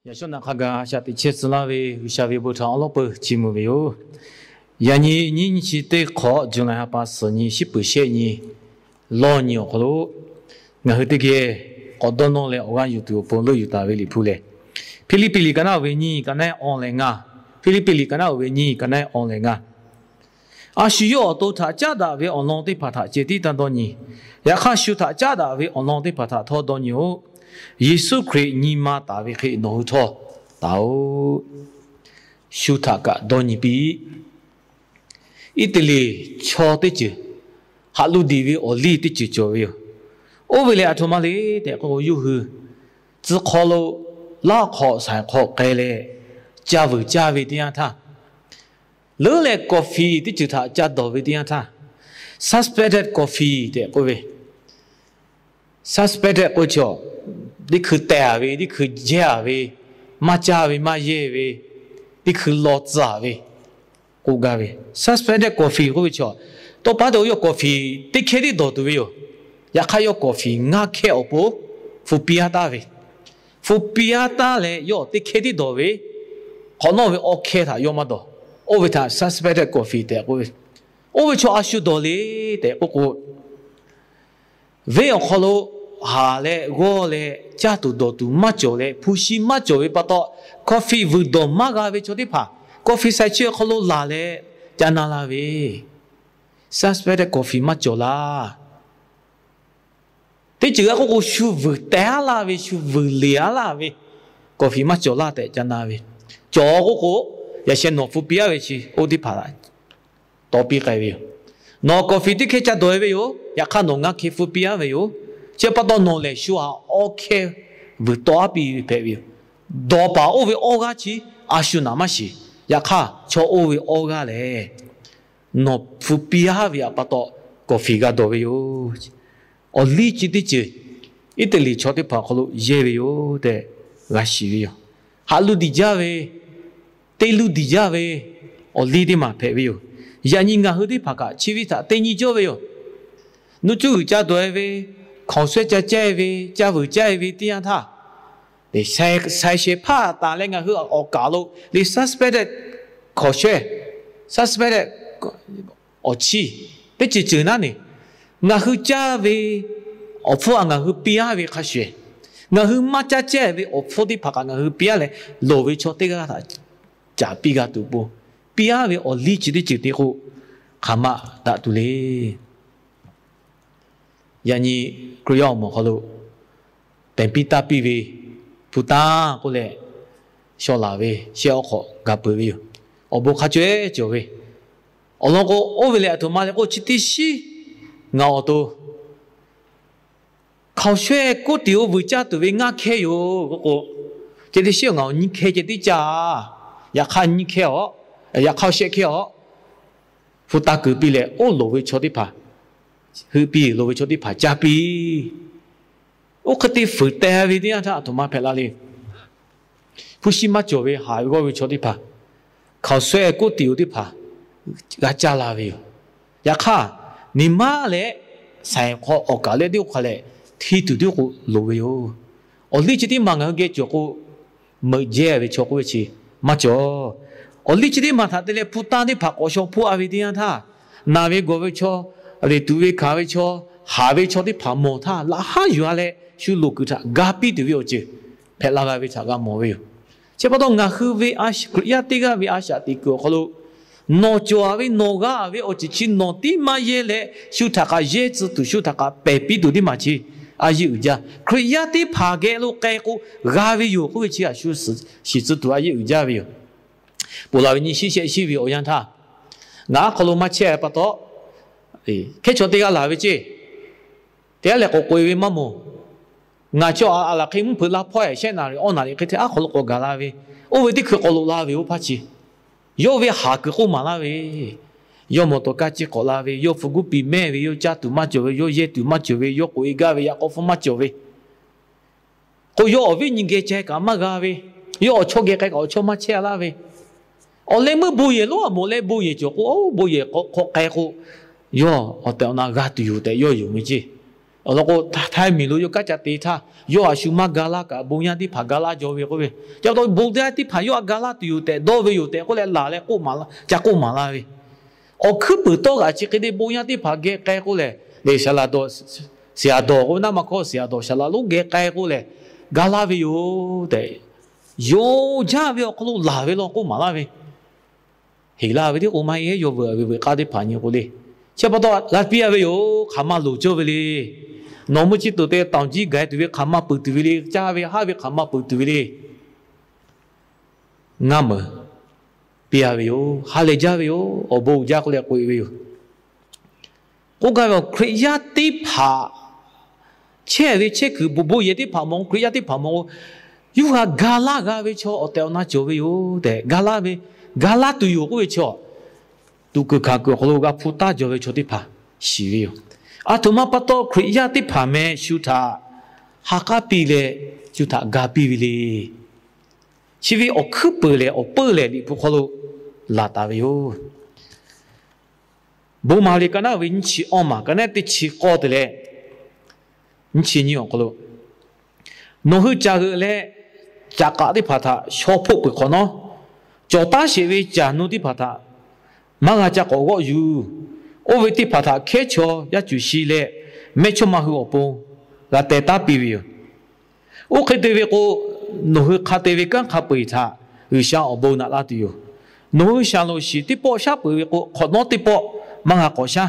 Yaꞈ shawˉ naꞈ hk'a gaˬ a shaꞈ teꞈ chehˇ tcuh laˇ ve G'uiˬsha ve bon htaꞈ awˉ lawˉ peuˬ chiˇ mvuh ve yoˬ. Yaꞈ nyi nyiˇ nyiˇ chi teˇ hk'awꞈ, July ha pa suhˍ nyi, shiˉ peuˍ shehˆ nyi, lawˇ nyi awˬ hk'aw lo ngaˬ hui teˇ geh k'awꞈ dawˇ nawˇ leh awˬ g'aˇ yuˬ tuˬ awˬ pon leuˆ yuˬ taˍ ve Liꞈ hpu lehˬ, Hpiˇliˇpiˆ liꞈ ka naˆ uiˍ ve nyiˇ, ka naˆ awˬ leh ngaˇ. Hpiˇliˇpiˆ liꞈ ka naˆ uiˍ ve nyiˇ, ka naˆ awˬ leh ngaˇ. A shu yawˇ awˬ to htaꞈ caˉ daꞈ ve awˬ lawn teˇ hpaˍ htaꞈ ceh tiˉ taˇ dawˇ nyi. Yaꞈ hk'aˇ, shu htaꞈ caˉ daꞈ ve awˬ lawn teˇ hpaˍ htaꞈ htawˇ dawˇ nyi-oˆ. Yeˍsuˆ Hkriꞈ nyi ma taˍ ve hk'e nawˬ hui htawˇ taˍ-oꞈ. Shu htaꞈ kaꞈ dawˇ nyi piˇ. Iˉtaˍliˍ chaw teˇ ceuˬ, haꞈ lu diˍ ve awˬ liˇ teˇ ceuˬ cawˬ ve yoˬ. Oˇ ve lehˬ, aˬ htoꞈ ma le tehꞈ k'o, yawˇ hui tcuh hk'aw lo laˇ hk'awꞈ shaiˍ hk'awꞈ k'ai leh, ca vuiˬ caˇ ve teˇ yanˇ htaˇ, leuˉ leh coffee teˇ ceuˬ htaꞈ ca dawˬ ve teˇ yanˇ htaˇ, suspended coffee tehꞈ k'oˆ ve, suspended k'oˆ ve chaw, teˇ hkui teh-a ve, teˇ hkui jehˇ-a ve, maˇ caˇ ve maˇ yehˇ ve, teˇ hkui law tcuh-a ve, k'oˆ gaˇ ve. Suspended coffee k'oˆ ve chaw, tawˇ pa taw yawˇ coffee teˇ hkehˇ tiˉ dawˬ tuˬ ve yoˬ. Yaꞈ hk'aˇ, yawˇ coffee ngaˇ hkehˇ awˬ pon hpu piˇ-a taˍ ve. Hpu piˇ-a taˍ leh yawˇ teˇ hkehˇ tiˉ dawˬ ve, hk'awꞈ nawˉ ve awˇ hkehˇ htaꞈ yawˇ maˇ dawˬ. Oˇ ve htaꞈ suspended coffee tehꞈ k'oˆ ve. Oˇ ve chaw a shu dawˬ le tehꞈ k'oˆ k'o, venˇ awˬ hk'aw lo haˍ leh g'awˇ leh caˇ tuˬ dawˬ tuˬ maˇ cawˬ leh hpu shi maˇ cawˬ ve pa taw, coffee vuiˬ dawˬ maˇ g'a ve chaw teˇ hpaˍ coffee shaiˍ chi awˬ hk'aw lo laˬ leh ca na la ve, suspended coffee maˇ cawˬ laˇ. Teˇ ceuˬ g'a k'oˆ k'o, shu vuiˬ teh-a laˇ ve, shu vuiˬ liꞈ-a laˇ ve, coffee maˇ cawˬ laˇ tehꞈ ca na ve. Cawˬ k'oˆ k'o, yaꞈ sheh nawˬ hpu piˇ-a ve chi oˇ teˇ hpaˍ tawˍ piˇ k'ai ve yoˬ. Nawˬ coffee teˇ hkehˇ ca dawˬ-e ve yoˬ. Yaꞈ hk'aˇ, nawˬ ngaˇ hkehˇ hpu piˇ-a ve yoˬ. Chi pa taw nawˬ lehˬ shu htaꞈ awˇ hkehˇ vuiˬ tawˆ-a piˇ ve hpehꞈ ve yoˬ. Dawˬ paˍ oˇ ve awˇ g'aˇ chi a shu naꞈ maˇ shiˍ. Yaꞈ hk'aˇ, chaw oˇ ve awˇ g'aˇ lehˬ, nawˬ hpu piˇ-a ve pa taw coffee g'a dawˬ ve yoˬ. Awˬ liˇ chi teˇ ceuˬ Iˉtaˍliˍ chaw teˇ hpaˍ awˬ hk'aw lo yehˇ ve yoˬ tehꞈ g'a shiˍ ve yoˬ. Haꞈ lu diˍ jaˇ ve, te lu diˍ jaˇ ve awˬ liˇ teˇ maˬ hpehꞈ ve yoˬ. Yaꞈ nyi ngaˬ hui teˇ hpaˍ kaꞈ chi ve htaꞈ te nyi cawˇ ve yoˬ. Nuˇ cuˇ g'uiˬ ca dawˬ-e ve, hkaoˍ shawehˇ ca caˇ-e ve, caˇ vuiˬ caˇ-e ve teˇ yanˇ htaˇ, shaiˍ shehˍ hpaˇ taˍ leh ngaˬ hui awˬ kaˍ lo le suspended hkaoˍ shawehˇ, suspended awˬ chiˇ teˇ ceuˬ ceuˬ naˉ ne, ngaˬ hui caˇ ve awˬ hpfuhˇ htaꞈ ngaˬ hui piˇ-a ve hk'a shuˍ, ngaˬ hui maˇ caˇ caˇ ve awˬ hpfuhˇ teˇ hpaˍ kaꞈ ngaˬ hui piˇ-a leh, loˍ ve chaw teˇ g'aˇ htaꞈ caˍ piˇ g'a tuˬ awˬ pon, piˇ-a ve awˬ liˇ chi teˇ ceuˬ te k'o, hk'aˬ ma daꞈ tuˬ le. Yaꞈ nyi Hkriꞈ yaˇ awˬ moˍ awˬ hk'aw lo pehˬ piˇ taˇ piˇ ve hpu tanˇ k'oˆ leh, shaw laˬ ve shehˆ awˉ hk'awꞈ ga peuˬ ve yoˬ. Awˬ bon hk'a caweh cawˬ ve, awˬ lawn k'o, oˇ ve lehˬ aˬ htoꞈ ma le k'o, chi teˇ shiˉ ngaˬ awˬ to hkaoˍ shawehˇ koˉ tiꞈ-oˬ vuiˬ caˇ tuˬ ve ngaˇ hkehˇ yoˬ k'oˆ k'o, ceh teˇ shiˉ ngaˬ awˬ nyiˇ hkehˇ ceh tiˉ caˇ. Yaꞈ hk'aˇ nyiˇ hkehˇ-a, yaꞈ hk'aˇ shehˆ hkehˇ-a, hpu taˇ kuiˬ piˇ leh, oˇ loˍ ve chaw teˇ hpaˍ heuˆ piˇ, loˍ ve chaw teˇ hpaˍ caˇ piˇ. Oˇ hk'e te fuiˍ teh ve teˇ yanˇ htaˇ aˬ htoꞈ ma hpehꞈ la le. Hpu shi maˇ cawˬ ve haˍ ve g'awˇ ve chaw teˇ hpaˍ, hkaoˍ shawehˇ koˉ tiꞈ-oˬ teˇ hpaˍ g'a caˇ la ve yoˬ. Yaꞈ hk'aˇ, nyi maˇ leh shaiˍ hk'aw awˬ kaˍ leh teˇ hk'aw lehˬ, hti tuˬ teˇ k'o loˍ ve yoˬ. Awˬ liˇ chi teˇ maˬ ngaˬ hui geh cawˬ k'o, meuꞈ jehˇ ve chaw k'oˆ ve chi maˇ cawˬ. Awˬ liˇ chi teˇ maˬ htaꞈ te leh hpu tanˇ teˇ hpaˍ k'awꞈ shaw hpoˆ-a ve teˇ yanˇ htaˇ, naˬ ve gawˬ ve chaw, leˬ tuꞈ ve hkanˍ ve chaw, haˍ ve chaw teˇ hpaˍ mawˬ htaˇ, laꞈ haˉ yuˬ-a leh shu loˍ kuiˬ htaꞈ ga piˇ tuˬ ve awˬ ceuˬ hpehꞈ la g'a ve htaꞈ g'a mawˬ ve yoˬ. Chi pa taw ngaˬ hui ve Hkriꞈ yaˇ teˇ g'aˇ ve a shaꞈ teꞈ kuiˬ awˬ hk'aw lo, nawˬ cawˬ-a ve nawˬ g'a-a ve awˬ ceuˬ chi nawˬ tiˉ maˇ yehˇ leh, shu htaꞈ kaꞈ yehˇ tcuh tuˬ, shu htaꞈ kaꞈ pehˬ piˇ tuˬ teˇ maˬ chi a yeˇ uiˍ jaˇ. Hkriꞈ yaˇ teˇ hpaˍ geh lo k'ai k'o, g'a ve yoˬ k'oˆ ve chi a shu shiˍ tcuh tuˬ a yeˇ uiˍ jaˇ ve yoˬ. Ponˬ laˬ ve nyi shiˉ shehˆ shiˉ ve awˬ yanˇ htaˇ, ngaˬ aˉ hk'aw lo maˇ chehˇ pa taw, hkehˉ chaw teˇ g'aˇ laˬ ve ceˇ, teˇ g'aˇ lehˬ k'awꞈ k'oꞈ-e ve maˇ mawˬ. Ngaˬ chaw a laˬ hk'e mvuhˇ hpeuꞈ la hpawˇ-e shehˆ naˍ riˍ awˇ naˍ riˍ hk'e htaˇ aˉ hk'aw lo k'awꞈ gaˬ la ve, oˇ ve teˇ hkui k'awꞈ loꞈ la ve oˇ hpaˇ chi, yawˇ ve haˍ kuiˬ k'oˆ maˍ laˇ ve, yawˇ mawˬ tawˍ kaˇ ciˇ k'awꞈ la ve, yawˇ hpu guˇ piˍ mehˇ ve, yawˇ caˇ tuˬ maˇ cawˬ ve, yawˇ yehˇ tuˬ maˇ cawˬ ve, yawˇ k'oꞈ-e gaˇ ve yaꞈ k'aw hpfuhˇ maˇ cawˬ ve, k'o yawˇ awˬ viˉ nyi geh ca kaꞈ maˇ g'a ve, yawˇ awˬ chawˇ geh k'ai kaꞈ awˬ chawˇ maˇ chehˇ laˇ ve, awˬ leh meuˇ bon yehˬ lonˉ a moˍ leh bon yehˬ cawˬ k'o, bon yehˬ hk'aw k'ai k'o, yawˇ awˬ tehˬ awˬ na g'a tuˬ yoˬ tehꞈ yawˇ yonˍ ve ceˇ. Awˬ lawn k'o, Htaiˇ miˬ lo yawˇ kanˉ ca te htaˇ, yawˇ a shu maˇ ga laˇ kaꞈ, bon yaˇ teˇ hpaˍ ga laˇ jaw ve k'oˆ ve. Chi pa taw bon yaˇ teˇ hpaˍ yawˇ a ga laˇ tuˬ yoˬ tehꞈ dawˇ ve yoˬ tehꞈ k'oˆ leh laˬ leh k'oˆ maˍ laˇ, ca k'oˆ maˍ laˇ ve. Awˬ hkuiˉ puiˍ tawˇ kaꞈ chi hk'e te bon yaˇ teˇ hpaˍ geh k'ai k'oˆ lehˬ, le saˍ laˍ dawˬ, ဆရာတော် k'oˆ ve naˇ ma hkawˇ ဆရာတော် saˍ laˍ lonˉ geh k'ai k'oˆ lehˬ, ga laˇ ve yoˬ tehꞈ, yonˍ jaˇ ve awˬ hk'aw lo laˬ ve law k'oˆ maˍ laˇ ve. Heˍ laˇ ve teˇ k'o maˇ heˆ, yawˇ veuꞈ ve veuꞈ k'aˇ teˇ hpaˍ nyi k'o le. Chi pa taw g'a piˇ a ve yoˬ. Hk'aˬ ma loˍ cawˇ ve le. Nawˬ meuˇ chi tuˬ te တောင်ကြီး gaiˬ tuˬ ve hk'aˬ ma peuˬ tuˬ ve le. Caˇ ve haˉ ve hk'aˬ ma peuˬ tuˬ ve le. Ngaˇ meuˍ piˇ a ve yoˬ. Ha lehˬ jaˇ ve yoˬ. Awˬ bon uiˍ jaˇ k'oˆ leh k'oꞈ e ve yoˬ. K'oˆ gaˇ ve, Hkriꞈ yaˇ teˇ hpaˍ chehˇ ve chehˇ kuiˬ bon bon yehˬ teˇ hpaˍ mawˬ, Hkriꞈ yaˇ teˇ hpaˍ mawˬ k'o, yawˇ hui ga laˇ g'a ve chaw awˬ tehˬ awˬ na cawˬ ve yoˬ tehꞈ, ga laˇ ve, ga laˇ tuˬ yoˬ k'oˆ ve chaw, tuꞈ kuiˬ hkanˍ kuiˬ awˬ hk'aw lo g'a hpuˇ taˉ jaw ve chaw teˇ hpaˍ shiˍ ve yoˬ. Aˬ htoꞈ ma pa taw Hkriꞈ yaˇ teˇ hpaˍ meh shu htaꞈ ha k'aˉ piˇ leh, shu htaꞈ ga piˇ ve le. Chi ve awˬ hkuiˉ puiˍ lehˬ, awˬ peuˇ lehˬ, Liꞈ hpu hk'aw lo laˬ taˍ ve yoˬ. Bon maˍ liꞈ ka naˉ ve nyiˇ chi awˇ maˬ ka naˉ teˇ chi k'awˇ te leh, nyiˇ chi nyiˇ awˬ hk'aw lo, nawˬ hui caˬ g'euꞈ leh caꞈ k'aꞈ teˇ hpaˍ htaꞈ shaw hpoˆ peuˬ hk'awꞈ nawˉ, cawˬ taˉ sheˍ ve caˬ nu teˇ hpaˍ htaꞈ maˇ g'a ca k'awꞈ g'awˆ yuˬ. Oˇ ve teˇ hpaˍ htaꞈ hkehˉ chaw yaˇ cuˬ shi leh mehˇ chawˇ ma hui awˬ pon g'a teh taˉ piˇ ve yoˬ. Oˇ hk'e te ve k'o, nawˬ hui hk'a te ve kanˉ hk'a peu-eˬ htaꞈ G'uiˬsha awˬ bon naꞈ la tuˬ yoˬ. Nawˬ hui shaˍlonˍ shiˍ teˇ pawˆ shaˉ peuˬ ve k'o, hk'awꞈ nawˉ teˇ pawˆ maˇ g'a k'awꞈ shaˉ.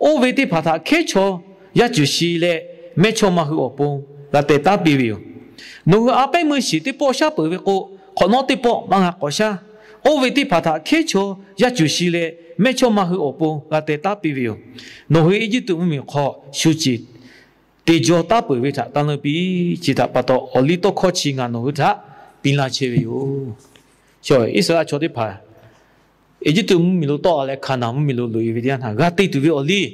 Oˇ ve teˇ hpaˍ htaꞈ hkehˉ chaw yaˇ cuˬ shi leh mehˇ chawˇ ma hui awˬ pon g'a teh taˉ piˇ ve yoˬ. Nawˬ hui a pehˉ meuˇ shiˍ teˇ pawˆ shaˉ peuˬ ve k'o, hk'awꞈ nawˉ teˇ pawˆ maˇ g'a k'awꞈ shaˉ. Oˇ ve teˇ hpaˍ htaꞈ hkehˉ chaw yaˇ cuˬ shi leh mehˇ chawˇ ma hui awˬ pon g'a teh taˉ piˇ ve yoˬ. Nawˬ hui Eˇjiˇtuꞈ mvuhˇmiˬ hk'aw shu ceˬ te jaw taˉ peuˬ ve htaꞈ taˇ leunˇ piˇ. Chi htaꞈ pa taw, awˬ liˇ tawˇ hkawˇ chi ngaˬ nawˬ hui htaꞈ piˇ laˇ chehˇ ve yoˬ. Iˉsaˍreˍlaˆ chaw teˇ hpaˍ Eˇjiˇtuꞈ mvuhˇmiˬ lo tawˆ la leh Hkaˍnanˍ mvuhˇmiˬ lo loꞈ e ve teˇ yanˇ htaˇ, g'a te tuˬ ve awˬ liˇ,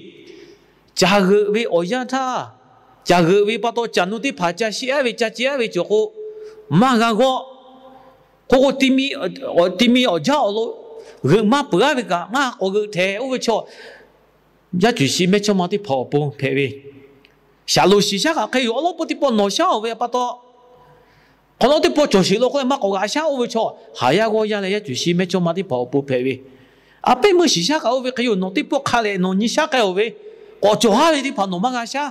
caˬ g'euꞈ ve awˬ yanˇ htaˇ, caˬ g'euꞈ ve pa taw caˬ nu teˇ hpaˍ ca sheˆ aˉ ve ca ce aˉ ve cawˬ k'o, maˇ g'a g'awˆ. K'o k'o, ti mi awˬ jaˇ awˬ lo g'euꞈ maˇ peuˬ aˉ ve kaꞈ maˇ k'awꞈ g'euꞈ htehꞈ. Oˇ ve chaw yaˇ cuˬ shi mehˇ chawˇ ma teˇ hpaˍ awˬ pon hpehꞈ ve, shaˍlonˍ shiˍ shaˉ kaꞈ hk'e yoˬ. Awˬ lawn peuˇ teˇ pawˆ nawˬ shaˉ-oˬ ve pa taw, hk'awꞈ nawˉ teˇ pawˆ cawˬ sheˍ lo k'oˆ leh maˇ k'awꞈ g'aꞈ shaˉ. Oˇ ve chaw haˍ yaˇ g'awˇ yaˇ leh yaˇ cuˬ shi mehˇ chawˇ ma teˇ hpaˍ awˬ pon hpehꞈ ve, a pehˉ meuˇ shiˍ shaˉ kaꞈ oˇ ve hk'e yoˬ. Nawˬ teˇ pawˆ hk'a leh nawˬ nyi shaˉ k'ai-oˬ ve, k'awꞈ cawˬ haˉ ve teˇ hpaˍ nawˬ maˇ g'a shaˉ.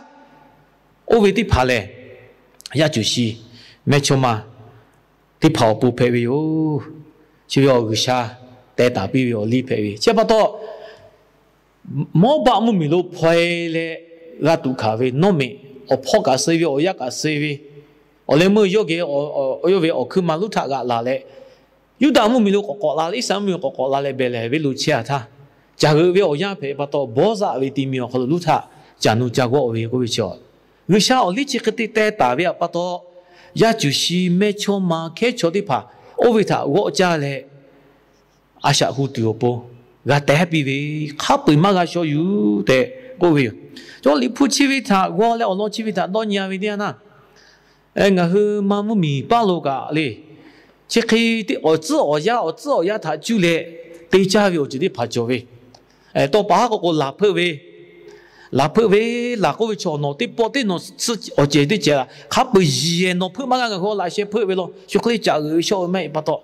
Oˇ ve teˇ hpaˍ lehˬ, yaˇ cuˬ shi mehˇ chawˇ ma teˇ hpaˍ awˬ pon hpehꞈ ve yoˬ. Chi ve awˬ G'uiˬsha teh taˍ piˇ ve awˬ liˇ hpehꞈ ve. Chi pa taw, Mawˇbaˆ mvuhˇmiˬ lo hpaw-e leh g'a tuꞈ hkanˍ ve Nawˇmeꞈ, awˬ hpawˇ kaꞈ suh ve, awˬ yaˇ kaꞈ suh ve, awˬ leh meuˇ yawˇ geh yawˇ ve awˬ hkui ma lonˉ htaꞈ g'aꞈ laˬ leh, Yuˇdaꞈ mvuhˇmiˬ lo k'awꞈ k'awꞈ la leh, Iˉsaˍreˍlaˆ mvuhˇmiˬ lo k'awꞈ k'awꞈ la leh Behˍlehˍhehnˍ venˇ lo chehˇ-a htaˇ, caˬ g'euꞈ ve awˬ yanˇ hpehꞈ pa taw, Bawˇzaˆ ve ti mi awˬ hk'aw lo lonˉ htaꞈ caˬ nu ca g'awˆ ve k'oˆ ve chaw, G'uiˬsha awˬ liˇ chi hk'e te teh taˍ ve pa taw, yaˇ cuˬ shi mehˇ chawˇ ma hkehˉ chaw teˇ hpaˍ oˇ ve htaꞈ g'awˆ caˇ leh, a shaꞈ hu tuˬ awˬ pon g'a tehˉ piˇ ve, hk'a peu-eˬ maˇ g'a shaw yuˬ tehꞈ k'oˆ ve yoˬ. Chaw Liꞈ hpu chi ve htaꞈ g'aw leh awˬ lawn chi ve htaꞈ dawˇ nyi-a ve teˇ yanˇ, ngaˬ hui ma mvuhˇmiˬ paˇ lo kaꞈ le, chi hk'e awˬ tcuhˉ awˬ yanˇ, awˬ tcuhˉ awˬ yanˇ htaꞈ cuˇ leh te caˇ ve awˬ ceuˬ teˇ hpaˍ cawˬ ve, tawˇ pa haˉ k'o k'o laˬ hpeuˆ ve, laˬ hpeuˆ ve, laˬ k'oˆ ve chaw nawˬ teˇ pawˆ teˇ nawˬ awˬ cehˬ teˇ cehˬ laˬ hk'a peu-eˬ yiˬ-ehˍ nawˬ hpeuˆ maˇ g'a ngaˬ hui laꞈ sheh hpeuˆ ve law, shu hk'e le caˬ g'euꞈ ve shawˆ ve maˇ heˆ pa taw,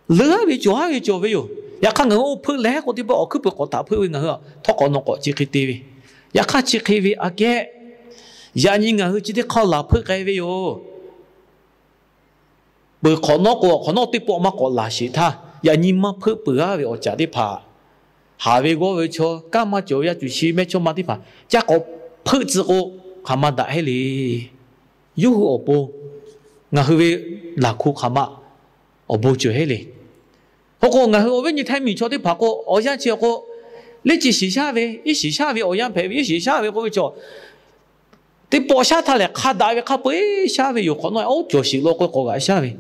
leuˉ-a ve cawˬ haˉ ve cawˬ ve yoˬ. Yaꞈ hk'aˇ ngaˬ hui oˇ hpeuˆ leh k'o teˇ pawˆ awˬ hkuiˉ peuˬ k'awꞈ htaꞈ hpeuˆ ve ngaˬ hui htawˇ k'awꞈ nawˬ k'awꞈ chi hk'e te ve. Yaꞈ hk'aˇ chi hk'e ve aꞈ kehˉ, yaꞈ nyi ngaˬ hui chi teˇ hk'aˇ laˬ hpeuˆ k'ai ve yoˬ. Peuˬ hk'awꞈ nawˉ k'o, hk'awꞈ nawˉ teˇ pawˆ maˇ k'awꞈ laˬ sheˍ htaˇ, yaꞈ nyi maˇ hpeuˆ peuˬ-a ve awˬ caˍ teˇ hpaˍ haˍ ve g'awˇ ve chaw, kanˉ maˇ cawˬ ve yaˇ cuˬ shi mehˇ chawˇ ma teˇ hpaˍ ca k'awꞈ hpeuˆ tcuh k'o, hk'aˬ ma daꞈ heˆ le. Yawˇ hui awˬ pon ngaˬ hui ve laˬ hko hk'aˬ ma awˬ bon cawˬ heˆ le. Hk'e k'o, ngaˬ hui awˬ viˉ nyi Htaiˇ miˬ chaw teˇ hpaˍ k'o, awˬ yanˇ chi k'o, leˇ ceuˬ shiˍ shaˉ ve, iˉ shiˍ shaˉ ve awˬ yanˇ hpehꞈ ve, iˉ shiˍ shaˉ ve k'oˆ ve chaw, teˇ pawˆ shaˉ htaˇ lehˬ, hk'a daꞈ ve hk'a peu-eˬ shaˉ ve yoˬ. Hk'awꞈ nawˉ oˉ cawˬ sheˍ lo k'o k'awꞈ g'aꞈ shaˉ ve,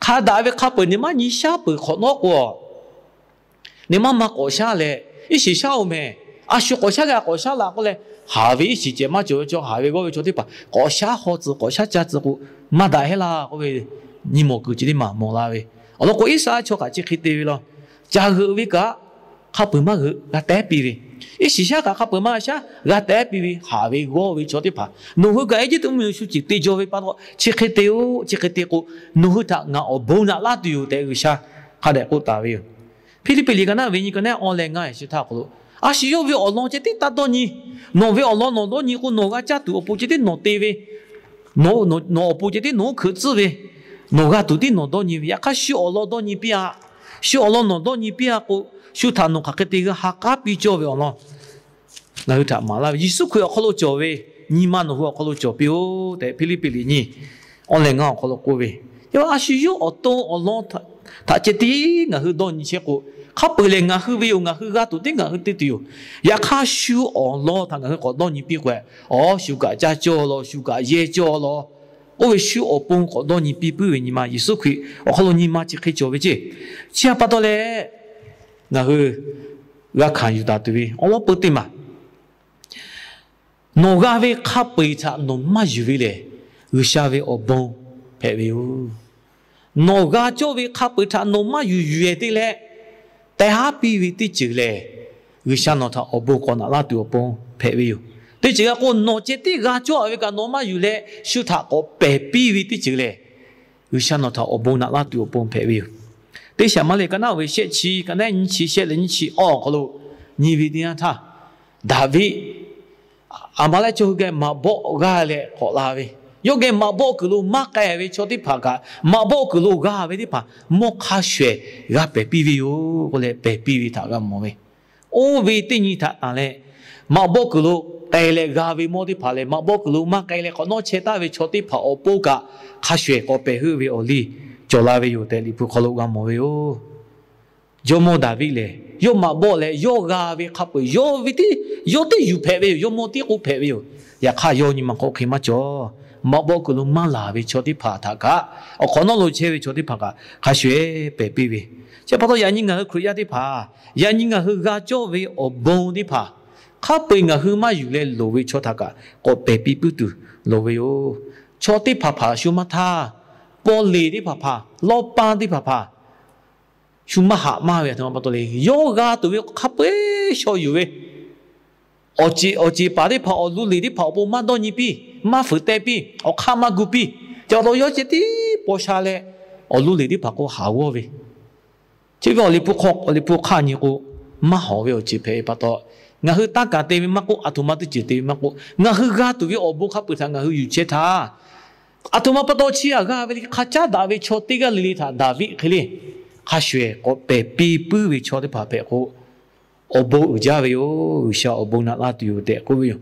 hk'a daꞈ ve hk'a peu-eˬ nyi maˇ nyi shaˉ peuˬ hk'awꞈ nawˉ k'o, nyi maˇ maˇ k'awꞈ shaˉ leh, iˉ shiˍ shaˉ-oˬ mehˍ, a shu k'awꞈ shaˉ g'a k'awꞈ shaˉ laˬ k'oˆ leh, haˍ ve iˉ shiˍ cehˬ maˇ cawˬ ve chaw, haˍ ve g'awˇ ve chaw teˇ hpaˍ k'awꞈ shaˉ haw tcuh k'awꞈ shaˉ ca tcuh k'o, maˇ daꞈ heˆ laˇ k'oˆ ve nyi mawˬ kuiˬ ceh tiˉ maˍ mawˬ la ve. Awˬ lawn k'o, Iˉsaˍreˍlaˆ chaw kaꞈ chi hk'e te ve law. Caˬ g'euꞈ ve kaꞈ hk'a peu-eˬ maˇ g'a tehˉ piˇ ve, iˉ shiˍ shaˉ kaꞈ hk'a peu-eˬ maˇ g'a shaˉ g'a tehˉ piˇ ve, haˍ ve g'awˇ ve chaw teˇ hpaˍ nawˬ hui kaꞈ Eˇjiˇtuꞈ mvuhˇmiˬ lo shu ceuˬ te jaw ve pa taw, chi hk'e te-o, chi hk'e te k'o, nawˬ hui htaꞈ ngaˬ awˬ bon naꞈ laˇ tuˬ yoˬ tehꞈ G'uiˬsha hk'a dehꞈ k'oˆ taˍ ve yoˬ. Hpiˇliˇpiˆ liꞈ ka naˉ ve nyi ka naˉ awˬ leh ngaˇ shiˍ htaˇ awˬ hk'aw lo, a shu yawˇ ve awˬ lawn ceh tiˉ taˇ dawˇ nyi, nawˬ ve awˬ lawn nawˬ dawˇ nyi k'o, nawˬ g'a caˇ tuˬ awˬ pon ceh tiˉ nawˬ te ve, nawˬ awˬ pon ceh tiˉ nawˬ hkuiꞈ tcuhˉ ve, nawˬ g'a tuˬ tiˉ nawˬ dawˇ nyi ve, yaꞈ hk'aˇ shu awˬ lawn dawˇ nyi piˇ-a. Shu awˬ lawn nawˬ dawˇ nyi piˇ-a k'o, shu htaꞈ nawˬ hk'aˬ hk'e te g'a ha k'aˉ piˇ cawˇ ve awˬ lawn ngaˬ hui htaꞈ maˍ laˇ ve, Yeˍsuˆ Hkriꞈ awˬ hk'aw lo cawˬ ve nyi ma nawˬ hui awˬ hk'aw lo cawˬ piˇ-oˆ tehꞈ, Hpiˇliˇpiˆ liꞈ nyi awˬ leh ngaˇ awˬ hk'aw lo k'oˆ ve. Yaꞈ a shu yawˇ awˬ to awˬ lawn htaꞈ ceh tiˉ ngaˬ hui dawˇ nyi chehˇ k'o, hk'a peu-eˬ lehˬ ngaˬ hui ve yoˬ, ngaˬ hui g'a tuˬ tiˉ ngaˬ hui te tuˬ yoˬ. Yaꞈ hk'aˇ shu awˬ lawn htaꞈ ngaˬ hui k'awꞈ dawˇ nyi piˇ k'o, awˬ shu kaꞈ caˇ cawˇ law, shu kaꞈ yehˇ cawˇ law, oˇ ve shu awˬ pon k'awꞈ dawˇ nyi piˇ puiˉ ve nyi ma, Yeˍsuˆ Hkriꞈ awˬ hk'aw lo nyi ma chi hk'e cawˬ ve ceˇ. Chi htaꞈ pa taw leh, ngaˬ hui g'a hkanˍ yuˬ taˍ tuˬ ve awˬ lawn peu teˇ maˬ, nawˬ g'a ve hk'a peu-eˬ htaꞈ nawˬ maˇ yuˬ ve lehˬ, G'uiˬsha ve awˬ bon hpehꞈ ve yoˬ. Nawˬ g'a cawˇ ve hk'a peu-eˬ htaꞈ nawˬ maˇ yuˬ yuˬ-ehˍ te leh, teh haˉ piˇ ve teˇ ceuˬ lehˬ, G'uiˬsha nawˬ htaꞈ awˬ bon k'awꞈ naꞈ laˇ tuˬ awˬ pon hpehꞈ ve yoˬ. Teˇ ceuˬ g'a k'o, nawˬ ceh tiˉ g'a cawˇ-a ve kaꞈ nawˬ maˇ yuˬ leh, shu htaꞈ k'awꞈ pehˬ piˇ ve teˇ ceuˬ lehˬ, G'uiˬsha nawˬ htaꞈ awˬ bon naꞈ laˇ tuˬ awˬ pon hpehꞈ ve yoˬ. Teˇ Saˍmo liꞈ ka naˉ ve shehˆ chi, ka naˉ nyiˇ chi shehˆ leh nyiˇ chi awˬ hk'aw lo nyi ve teˇ yanˇ htaˇ, Daˍviˆ Aˍmaˍlehˆ chaw hui geh maꞈ bawˆ g'aˇ leh k'awꞈ la ve, yawˇ geh maꞈ bawˆ kuiˬ lo maˇ k'ai ve chaw teˇ hpaˍ kaꞈ, maꞈ bawˆ kuiˬ lo g'a ve teˇ hpaˍ mawˇ hk'a shuˍ-ehˍ g'a pehˬ piˇ ve yoˬ k'oˆ leh pehˬ piˇ ve htaꞈ g'a mawˬ ve. Oˇ ve teˇ nyi htaꞈ tanˬ leh, maꞈ bawˆ kuiˬ lo k'ai leh g'a ve mawˇ teˇ hpaˍ leh, maꞈ bawˆ kuiˬ lo maˇ k'ai leh k'awꞈ nawˉ chehˇ taˍ ve chaw teˇ hpaˍ awˬ pon kaꞈ, hk'a shuˍ-ehˍ k'awꞈ pehˬ heuˆ ve awˬ liˇ cawˬ la ve yoˬ tehꞈ Liꞈ hpu hk'aw lo g'a mawˬ ve yoˬ. Jawˇmawˇ Daˍviˆ lehˬ, yawˇ maꞈ bawˆ leh yawˇ g'a ve hk'a peu-eˬ yawˇ ve tiˉ, yawˇ teˇ yuˬ hpehꞈ ve yoˬ. Yawˇ mawˇ tiˉ k'oˆ hpehꞈ ve yoˬ. Yaꞈ hk'aˇ, yawˇ nyi ma hk'aw hk'e maˇ cawˬ. Maꞈ bawˆ kuiˬ lo maˇ laˬ ve chaw teˇ hpaˍ htaꞈ kaꞈ, awˬ hk'awꞈ nawˉ lo chehˇ ve chaw teˇ hpaˍ kaꞈ hk'a shuˍ-ehˍ pehˬ piˇ ve. Chi pa taw, yaꞈ nyi ngaˬ hui Hkriꞈ yaˇ teˇ hpaˍ, yaꞈ nyi ngaˬ hui g'a cawˇ ve awˬ bon teˇ hpaˍ, hk'a peu-eˬ ngaˬ hui maˇ yuˬ leh loˍ ve chaw htaꞈ kaꞈ k'awꞈ pehˬ piˇ puiˉ tuˬ loˍ ve yoˬ. Chaw teˇ hpaˍ hpaˍ shu maˇ htaˇ, paw leˬ teˇ hpaˍ hpaˍ, lawˇ paˇ teˇ hpaˍ hpaˍ, shu maˇ haꞈ maˇ ve aˬ htoꞈ ma pa taw le. Yawˇ g'a tuˬ ve hk'a peu-eˬ shaw yuˬ ve, awˬ ceˬ awˬ ceˬ paˍ teˇ hpaˍ awˬ lu leˬ teˇ hpaˍ awˬ pon maˇ dawˇ nyi piˇ, maˇ fuiˍ teh piˇ, awˬ hk'aˇ maˇ gu piˇ. Chi pa taw yawˇ ceh tiˉ paw sha leh, awˬ lu leˬ teˇ hpaˍ k'o haˍ g'awˇ ve, chi ve awˬ liꞈ hpu hk'aw, awˬ liꞈ hpu hk'aˇ nyi k'o, maˇ hawˍ ve awˬ ceuˬ hpehꞈ ve pa taw, ngaˬ hui tanˇ kaˍ te ve maˇ k'oˆ, aˬ htoꞈ ma teˇ ceuˬ te ve maˇ k'oˆ, ngaˬ hui g'a tuˬ ve awˬ bon hk'a peu-eˬ htaꞈ ngaˬ hui yuˬ chehˇ htaˇ, aˬ htoꞈ ma pa taw chi htaꞈ g'a ve le, hk'a caˉ daꞈ ve chaw teˇ g'aˇ le le htaꞈ Daˍviˆ hk'e le, hk'a shuˍ-ehˍ k'awꞈ pehˬ piˇ puiˉ ve chaw teˇ hpaˍ hpehꞈ k'o, awˬ bon uiˍ jaˇ ve yoˬ. G'uiˬsha awˬ bon naꞈ laˇ tuˬ yoˬ tehꞈ k'oˆ ve yoˬ.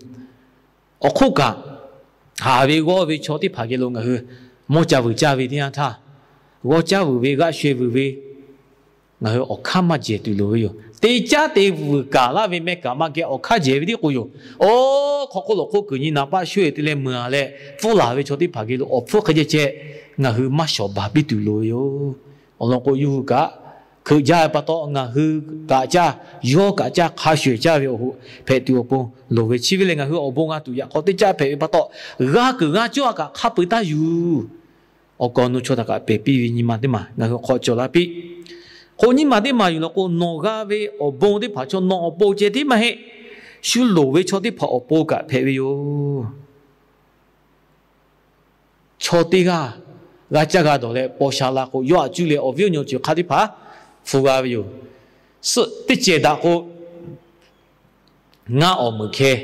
Awˬ hk'oˆ kaꞈ, haˍ ve g'awˇ ve chaw teˇ hpaˍ geh lo ngaˬ hui mawˇ ca vuiˬ caˇ ve teˇ yanˇ htaˇ, g'awˇ caˇ vuiˬ ve, g'aꞈ sheh vuiˬ ve, ngaˬ hui awˬ hk'aˇ maˇ jehˬ tuˬ loˍ ve yoˬ. Te caˉ te vuiˬ kaˬ laˇ ve meh kaꞈ maˇ geh awˬ hk'aˇ jehˬ ve tiˉ k'o yoˬ. Oˇ hk'aw hk'oˆ lawˬ hk'oˆ kuiˬ nyi naˍ paˆ shu-e te leh meuˬ-a leh pfuhˇ laˬ ve chaw teˇ hpaˍ geh lo awˬ hpfuhˇ hk'e ceh ceh ngaˬ hui maˇ shawˍ baˬ piˇ tuˬ loˍ ve yoˬ. Awˬ lawn k'o, yawˇ hui kaꞈ hkeuꞈ jaˇ ve pa taw, ngaˬ hui kaꞈ caˇ, yawˇ kaꞈ caˇ, hk'a shuˍ-ehˍ caˇ ve awˬ hoꞈ hpehꞈ tuˬ awˬ pon loˍ ve. Chi ve lehˬ, ngaˬ hui awˬ bon g'a tuˬ yaꞈ k'aw teˇ caˆ hpehꞈ ve pa taw, g'a kuiˬ g'a cawˇ kaꞈ hk'a peu-eˬ taˇ yuˬ. Awˬ kaˍ awˬ nu chaw htaꞈ kaꞈ pehˬ piˇ ve nyi ma teˇ maˬ ngaˬ hui hk'aw cawˬ la piˇ. Hk'aw nyi ma teˇ maˬ yuˬ law k'o, nawˬ g'a ve awˬ bon teˇ hpaˍ chaw nawˬ awˬ pon ceh tiˉ maˇ heˆ, shu loˍ ve chaw teˇ hpaˍ awˬ pon kaꞈ hpehꞈ ve yoˬ. Chaw teˇ g'aˇ g'a caˇ g'a dawˬ leh paw sha la k'o, yawˇ htaꞈ cuˇ leh awˬ viˉ awˬ nyi awˬ ceuˬ hk'a teˇ hpaˍ hpu g'a ve yoˬ. Suhˆ teˇ cehˬ daꞈ k'o, ngaˇ awˬ meuˍ hkeh,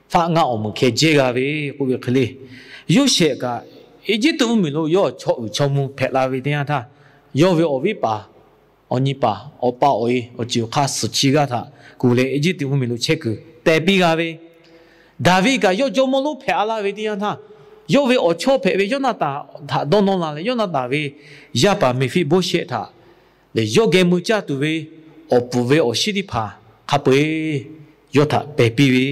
faˆ ngaˇ awˬ meuˍ hkeh jehˇ g'a ve k'oˆ ve hk'e le. Yoˇsehꞈ kaꞈ, Eˇjiˇtuꞈ mvuhˇmiˬ lo yawˇ chaw uiˍ chaw mvuh hpehꞈ la ve teˇ yanˇ htaˇ, yawˇ ve awˬ viˉ paˍ, awˬ nyi paˍ, awˬ pa awˬ e awˬ ceuˬ awˬ hk'aˇ suhˍ chi g'aˇ htaꞈ kuˬ leh Eˇjiˇtuꞈ mvuhˇmiˬ lo chehˇ kuiˬ teh piˇ g'a ve, Daˍviˆ kaꞈ yawˇ jawˇmawˇ lonˉ hpehꞈ-a laˇ ve teˇ yanˇ htaˇ, yawˇ ve awˬ chawˇ hpehꞈ ve Yawˇnaˍtanˍ htaꞈ dawˇ nawˇ la leh, Yawˇnaˍtanˍ ve yaˇ paˍ Meˍfiˆboˇsehˆ htaꞈ lehˬ, yawˇ geh mui caˇ tuˬ ve awˬ puˍ ve awˬ shinˉ teˇ hpaˍ hk'a peu-eˬ yawˇ htaꞈ pehˬ piˇ ve,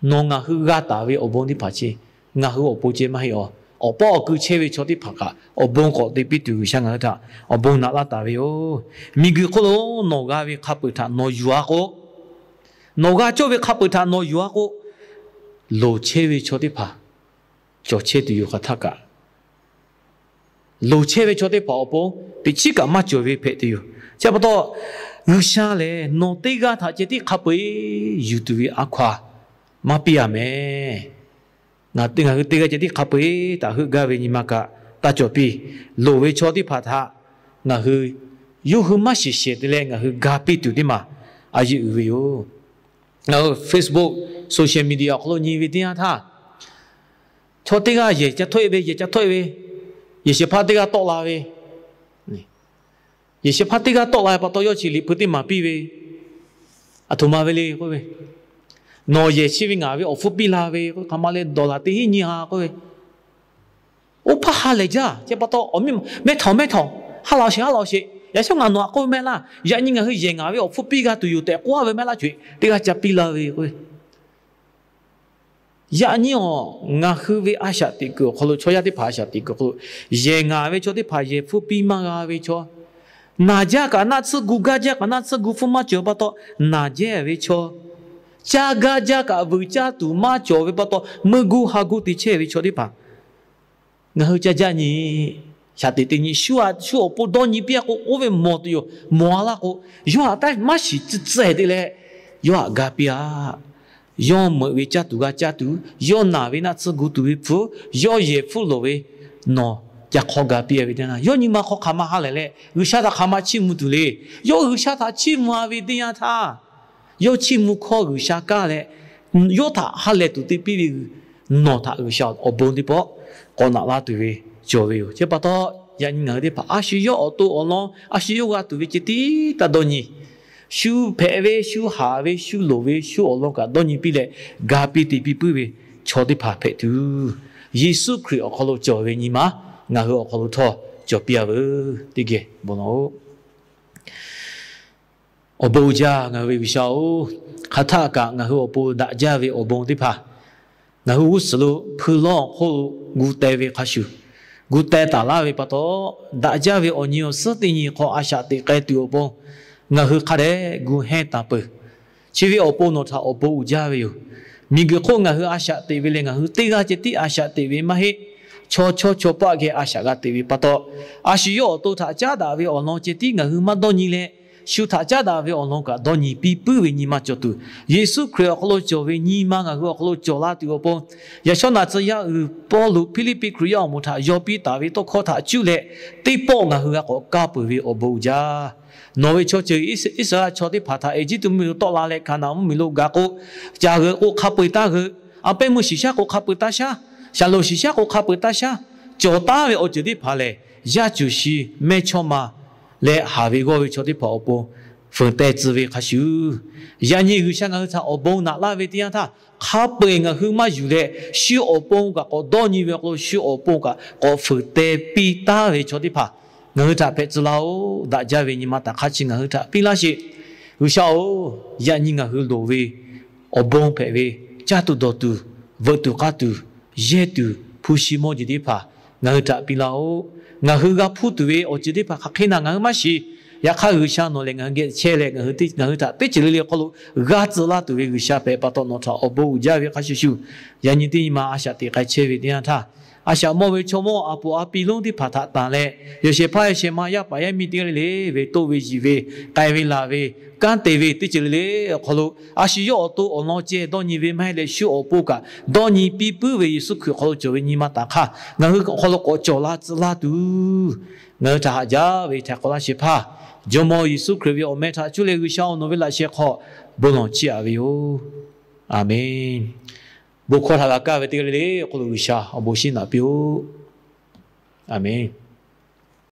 nawˬ ngaˬ hui g'a taˍ ve awˬ bon teˇ hpaˍ chi ngaˬ hui awˬ pon ceh maˇ heˆ-a. Awˬ pawˆ awˬ kui chehˇ ve chaw teˇ hpaˍ kaꞈ awˬ bon k'awꞈ te piˇ tuˬ G'uiˬsha ngaˬ hui htaꞈ awˬ bon naꞈ laˇ taˍ ve yoˬ. Miˬguiˬ hk'oˆ lo nawˬ g'a ve hk'a peu-eˬ htaꞈ nawˬ yuˬ-a k'o, nawˬ g'a cawˇ ve hk'a peu-eˬ htaꞈ nawˬ yuˬ-a k'o, loˍ chehˇ ve chaw teˇ hpaˍ cawˬ chehˇ tuˬ yoˬ hk'aˬ htaˇ kaꞈ, loˍ chehˇ ve chaw teˇ hpaˍ awˬ pon teꞈ chiˉ kaꞈ maˇ cawˬ ve hpehꞈ tuˬ yoˬ. Chi pa taw, G'uiˬsha lehˬ nawˬ teˇ g'aˇ htaꞈ ceh tiˉ hk'a peu-eˬ yuˬ tuˬ ve a hkaw-a maˇ piˇ-a mehˍ. Ngaˬ ngaˬ hui teˇ g'aˇ ceh tiˉ hk'a peu-eˬ htaꞈ heuˆ gaˇ ve nyi ma kaꞈ taˇ cawˬ piˇ. Loˍ ve chaw teˇ hpaˍ htaꞈ ngaˬ hui yawˇ hui maˇ shiˍ shehˍ te leh ngaˬ hui ga piˇ tuˬ teˇ maˬ a yeˇ uiˍ ve yoˬ. Ngaˬ hui Facebook, social media awˬ hk'aw lo nyi ve teˇ yanˇ htaˇ, chaw teˇ g'aˇ yehˬ ca htawˆ-e ve, yehˬ ca htawˆ-e ve, yehˬ shehˍ hpaˇ teˇ g'aˇ tawˆ la ve, yehˬ shehˍ hpaˇ teˇ g'aˇ tawˆ la ve pa taw yawˇ chi liꞈ hpu teˇ maˬ piˇ ve, aˬ htoꞈ ma ve le k'oˆ ve, nawˬ yehˬ chi ve ngaˬ ve awˬ hpfuhˇ piˇ la ve k'o, hk'aˬ ma leh dollar teˇ hinˉ nyi ha k'oˆ ve, oˇ hpaˇ ha lehˬ jaˇ. Chi pa taw awˬ miˇ mehˇ htawnˍ mehˇ htawnˍ, ha laꞈ sheˍ ha laꞈ sheˍ, yaꞈ shawˉ ngaˬ nawˬ htaꞈ k'oˆ ve mehˆ laˇ, yaꞈ nyi ngaˬ hui yehˬ ngaˬ ve awˬ hpfuhˇ piˇ g'a tuˬ yoˬ tehꞈ k'oˆ-a ve mehˆ laˇ, co-e teˇ g'aˇ ca piˇ la ve k'oˆ ve. Yaꞈ nyi awˬ ngaˬ hui ve a shaꞈ teꞈ kuiˬ awˬ hk'aw lo, chaw yaˇ teˇ hpaˍ a shaꞈ teꞈ kuiˬ awˬ hk'aw lo, yehˬ ngaˬ ve chaw teˇ hpaˍ yehˬ hpfuhˇ piˇ maˇ g'a ve chaw, naˬ jaˇ kaꞈ naˆ tsuhˇ gu, gaˇ jaˇ kaꞈ naˆ tsuhˇ gu hpfuhˇ maˇ cawˬ ve pa taw naˬ jehˇ ve chaw, caˇ gaˇ jaˇ kaꞈ vuiˬ caˇ tuˬ maˇ cawˬ ve pa taw meuˇ gu ha gu te chehˇ ve chaw teˇ hpaˍ, ngaˬ hui ca jaˇ nyi. Shaꞈ teꞈ teˇ nyi shu a, shu awˬ pon dawˇ nyi piˇ-a k'o, oˇ ve mawˬ tuˬ yoˬ. Mawˬ-a laˇ k'o, yawˇ htaꞈ maˇ shiˍ tcuh tcuh-e te leh, yawˇ htaꞈ ga piˇ-a. Yawˇ meuꞈ ve caˇ tuˬ g'a caˇ tuˬ, yawˇ naˬ ve naˆ tsuhˇ gu tuˬ ve hpfuhˇ, yawˇ yehˬ hpfuhˇ loˍ ve, nawˬ ca hk'awˇ ga piˇ-a ve teˇ yanˇ, yawˇ nyi ma hk'aw hk'aˬ ma ha lehˬ leh G'uiˬsha htaꞈ hk'aˬ ma chiˇ mvuh tuˬ le. Yawˇ G'uiˬsha htaꞈ chiˇ mvuh-a ve teˇ yanˇ htaˇ, yawˇ chiˇ mvuh hkawˇ G'uiˬsha kaˇ leh, yawˇ htaꞈ ha lehˬ tuˬ te piˇ ve, nawˬ htaꞈ G'uiˬsha awˬ bon teˇ pawˆ k'awꞈ naꞈ laˇ tuˬ ve cawˬ ve yoˬ. Chi pa taw, yaꞈ nyi ngaˬ hui teˇ hpaˍ a shu yawˇ awˬ to awˬ lawn a shu yawˇ g'a tuˬ ve ceh tiˉ taˇ dawˇ nyi. Shu hpehꞈ ve, shu haꞈ ve, shu loˍ ve, shu awˬ lawn kaꞈ dawˇ nyi piˇ leh, ga piˇ te piˇ puiˉ ve chaw teˇ hpaˍ hpehꞈ tuˬ, Yeˍsuˆ Hkriꞈ awˬ hk'aw lo cawˬ ve nyi ma ngaˬ hui awˬ hk'aw lo htawˇ cawˬ piˇ-a veuˬ. Teˇ geh bon lawˬ-oꞈ. Awˬ bon uiˍ jaˇ ngaˬ hui ve G'uiˬsha-oˬ, hk'aˬ htaˆ kaꞈ ngaˬ hui awˬ pon daꞈ jaˇ ve awˬ bon teˇ hpaˍ ngaˬ hui g'uˇ suhˍ lo hpui lawˇ awˬ hk'oˆ lo gu teh ve hk'a shuˍ, gu teh taˍ laˇ ve pa taw, daꞈ jaˇ ve awˬ nyi awˬ suhˉ teˇ nyi hk'aw a shaꞈ teꞈ k'ai tuˬ awˬ pon ngaˬ hui hk'a dehꞈ gu hehnˇ taˍ peuˬ. Chi ve awˬ pon nawˬ htaꞈ awˬ bon uiˍ jaˇ ve yoˬ. Miˬguiˬ hk'oˆ ngaˬ hui a shaꞈ teꞈ ve leh ngaˬ hui teˇ g'aˇ ceh tiˉ a shaꞈ teꞈ ve maˇ heˆ. Chaw chawˇ chaw paˆ geh a shaꞈ g'a teꞈ ve pa taw, a shu yawˇ awˬ to htaꞈ caˉ daꞈ ve awˬ lawn ceh tiˉ ngaˬ hui maˇ dawˇ nyi leh, shu htaꞈ caˉ daꞈ ve awˬ lawn kaꞈ dawˇ nyi piˇ puiˉ ve nyi ma cawˬ tuˬ, Yeˍsuˆ Hkriꞈ awˬ hk'aw lo cawˬ ve nyi ma ngaˬ hui awˬ hk'aw lo cawˬ la tuˬ awˬ pon, yaꞈ shawˉ naꞈ tcuh yaˇ uiˍ Pawˇluꞈ Hpiˇliˇpiˆ Hkriꞈ yaˇ awˬ moˍ htaꞈ yaw piˇ taˍ ve tawˇ hkawˇ htaꞈ cuˇ leh, teˇ pawˆ ngaˬ hui g'a k'awꞈ kaˇ peuˬ ve awˬ bon uiˍ jaˇ. Nawˬ ve chaw ceuˬ Iˉsaˍreˍlaˆ chaw teˇ hpaˍ htaꞈ Eˇjiˇtuꞈ mvuhˇmiˬ lo tawˆ la leh Hkaˍnanˍ mvuhˇmiˬ lo gaˬ k'o, caˬ g'euꞈ k'o hk'a peu-eˬ taˇ g'euꞈ, a pehˉ meuˇ shiˍ shaˉ k'o hk'a peu-eˬ taˇ shaˉ, shaˍlonˍ shiˍ shaˉ k'o hk'a peu-eˬ taˇ shaˉ, cawˬ taˉ ve awˬ ceuˬ teˇ hpaˍ lehˬ, yaˇ cuˬ shi mehˇchawˇma leh haˍ ve g'awˇ ve chaw teˇ hpaˍ awˬ pon fuiˍ teh tcuh ve hk'a shuˍ, yaꞈ nyi G'uiˬsha ngaˬ hui htaꞈ awˬ bon naꞈ laˇ ve teˇ yanˇ htaˇ, hk'a peu-eˬ ngaˬ hui maˇ yuˬ leh, shu awˬ pon kaꞈ k'awꞈ dawˇ nyi ve awˬ hk'aw lo shu awˬ pon kaꞈ k'awꞈ fuiˍ teh piˇ taˉ ve chaw teˇ hpaˍ ngaˬ hui htaꞈ hpehꞈ tcuh laˇ-oˆ. Daꞈ jaˇ ve nyi ma taꞈ hk'a chi ngaˬ hui htaꞈ piˇ laˇ sheˍ. G'uiˬsha-oˬ, yaꞈ nyi ngaˬ hui loˍ ve awˬ bon hpehꞈ ve, caˇ tuˬ dawˬ tuˬ, veuꞈ tuˬ k'aˇ tuˬ, yehˇ tuˬ, hpu shi mawˇ jeˬ teˇ hpaˍ ngaˬ hui htaꞈ piˇ laˇ-oˆ. Ngaˬ hui g'a hpuˇ tuˬ ve awˬ ceuˬ teˇ hpaˍ hk'aˬ hk'e naˬ ngaˬ hui maˇ shiˍ. Yaꞈ hk'aˇ G'uiˬsha nawˬ lehˬ ngaˬ hui geh chehˇ leh, ngaˬ hui htaꞈ teˇ ceuˬ le le awˬ hk'aw lo g'a tcuh laˇ tuˬ ve G'uiˬsha hpehꞈ pa taw nawˬ htaꞈ awˬ bon uiˍ jaˇ ve hk'a shuˍ shuˍ, yaꞈ nyi teˇ nyi ma a shaꞈ teꞈ k'ai chehˇ ve teˇ yanˇ htaˇ, a shaꞈ mawˇ ve chaw mawˇ a poˍ a pi lonˉ teˇ hpaˍ htaꞈ tanˬ leh, yawˬ shehˍ hpaˇ yawˬ shehˍ ma yaˇ paˍ yaˇ miˇ teˇ g'aˇ le le ve toˆ ve yiˬ ve, k'ai ve laˬ ve, kanˉ te ve teˇ ceuˬ le le awˬ hk'aw lo, a shu yawˇ awˬ to awˬ lawn ceh dawˇ nyi ve maˇ heˆ leh, shu awˬ pon kaꞈ dawˇ nyi piˇ puiˉ ve Yeˍsuˆ Hkriꞈ awˬ hk'aw lo cawˬ ve nyi ma taꞈ hk'aˇ ngaˬ hui awˬ hk'aw lo k'awꞈ cawˬ la tcuh laˇ tuˬ, ngaˬ hui htaꞈ haꞈ jaˇ ve htaiˍ hk'awꞈ laˇ shehˍ hpaˇ, Jawˇmawˇ Yeˍsuˆ Hkriꞈ ve awˬ meh htaꞈ cuˇ leh G'uiˬsha-oˬ, nawˬ ve laꞈ sheh hk'aw bon lawˬ chiˇ aꞈ ve yoˬ. Aˬmenˍ. Bon hkawˇ htaꞈ g'a kaˇ ve teˇ g'aˇ le le awˬ hk'aw lo G'uiˬsha awˬ bon shinˉ naꞈ piˇ-oˆ. Aˬmenˍ.